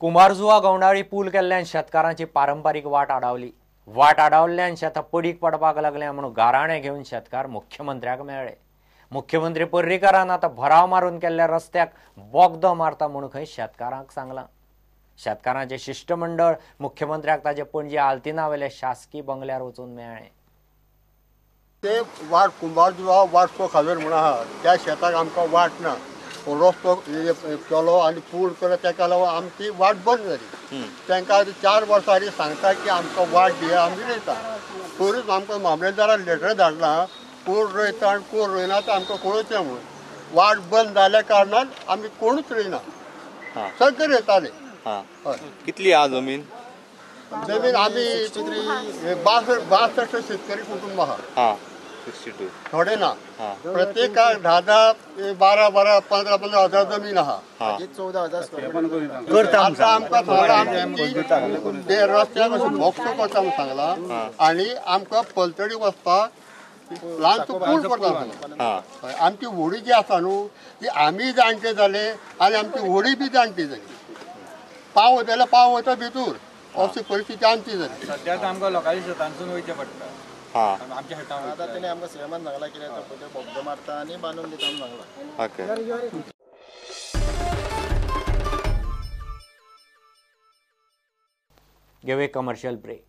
कुंभारजुवा गवंडाळी पूल केल्ल्यान शेतकारांची पारंपारीक वाट आडावली. वाट आडावल्ल्यान शेतां पडीक पडपाक लागल्या म्हणून गाराणें घेवन शेतकार मुख्यमंत्र्याक मेळ्ळे. मुख्यमंत्री पर्रीकारान आतां भराव मारून केल्ल्या रस्त्याक बोगदो मारता म्हणून खंय शेतकारांक सांगलां. शेतकारांचें शिश्टमंडळ मुख्यमंत्र्याक ताजे पणजे आल्तिना वेल्या शासकीय बंगल्यार वचून मेळ्ळें. ते वाट कुंभारजुवा वास्को खाजर म्हणून आहा त्या शेताक आमकां वाट ना, रस्तो केलो आनी पूल केलो तेका लागून आमची वाट बंद जाली. तांकां 4 वर्सां आदी सांगता की आमकां वाट दिया, आमी रोयता. पयरूच आमकां मामलेदारान लेटर धाडला, कोण रोयता आनी कोण रोयना ते आमकां कळोवचें म्हणून. वाट बंद जाल्या कारणान आमी कोणूच रोयना, सगळे रोयताले. कितली आहा जमीन? जमीन आमी 62 शेतकरी कुटुंब आहा, 62 थोडे ना. प्रत्येकाक 10 10 12 12 15 15 हजार जमीन आहा. आतां आमकां ते रस्त्याक अशें बोक्सो करता म्हूण सांगला आनी आमकां पलतडी वचपाक ल्हानसो पूल करता सांगला. आमची व्हडी जी आसा न्हू ती आमी जाणटे जाले आनी आमची व्हडी बी जाणटी जाली. पाव जाल्यार पाव वता भितूर, अशी परिस्थिती आमची जाली. सद्या आमकां लोकांच्या शेतांतसून वयचें पडटा. आमच्या शेतां आतां तेणी आमकां सीएमान सांगलां कितें तो बोगदो मारता आनी बांदून दिता म्हणून सांगलां. ओके. घेवया कमर्शियल ब्रेक.